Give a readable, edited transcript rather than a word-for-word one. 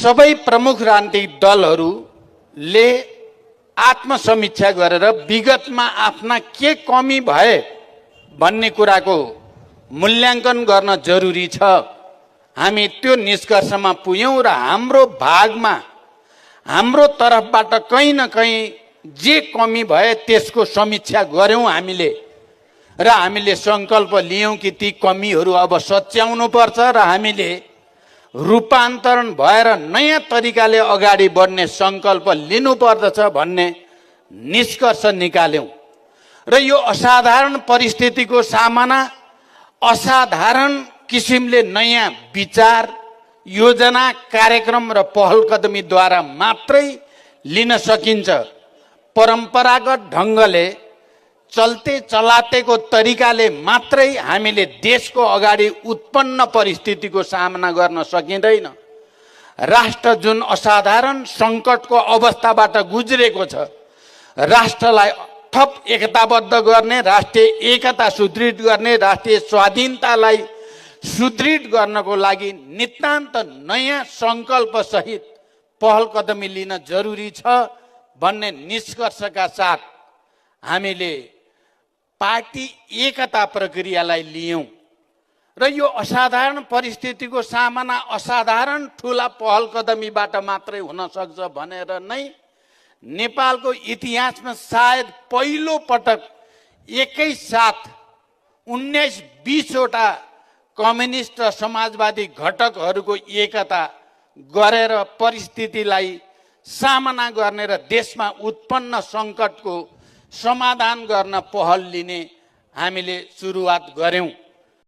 सबै प्रमुख राजनीतिक दलहरूले आत्मसमीक्षा गरेर विगतमा आफ्ना के कमी भए भन्ने कुराको मूल्याङ्कन गर्न जरुरी छ। हामी त्यो निष्कर्षमा पुग्यौं र हाम्रो भागमा हाम्रो तर्फबाट कहीँ न कहीँ जे कमी भए त्यसको समीक्षा गर्यौं हामीले र हामीले संकल्प लियौं कि ती कमीहरू अब सच्याउनु पर्छ र हामीले रूपान्तरण भएर नयाँ तरिकाले अगाडि बढ्ने संकल्प लिनुपर्दछ भन्ने निष्कर्ष निकाल्यौं र यो असाधारण परिस्थितिको सामना असाधारण किसिमले नयाँ विचार योजना कार्यक्रम र पहलकदमीद्वारा मात्रै लिन सकिन्छ। परम्परागत ढङ्गले चल्ते चलातेको तरिकाले मात्रै हामीले देशको अगाडि उत्पन्न परिस्थितिको सामना गर्न सकिँदैन। राष्ट्र जुन असाधारण सङ्कटको अवस्थाबाट गुज्रेको छ, राष्ट्रलाई थप एकताबद्ध गर्ने, राष्ट्रिय एकता सुदृढ गर्ने, राष्ट्रिय स्वाधीनतालाई सुदृढ गर्नको लागि नितान्त नयाँ सङ्कल्प सहित पहलकदमी लिन जरुरी छ भन्ने निष्कर्षका साथ हामीले पार्टी एकता प्रक्रियालाई लियौं र यो असाधारण परिस्थितिको सामना असाधारण ठूला पहलकदमीबाट मात्रै हुन सक्छ भनेर नै नेपालको इतिहासमा सायद पहिलो पटक एकैसाथ 19-20 वटा कम्युनिस्ट र समाजवादी घटकहरूको एकता गरेर परिस्थितिलाई सामना गर्ने र देशमा उत्पन्न सङ्कटको समाधान गर्न पहल लिने हामीले सुरुवात गर्यौं।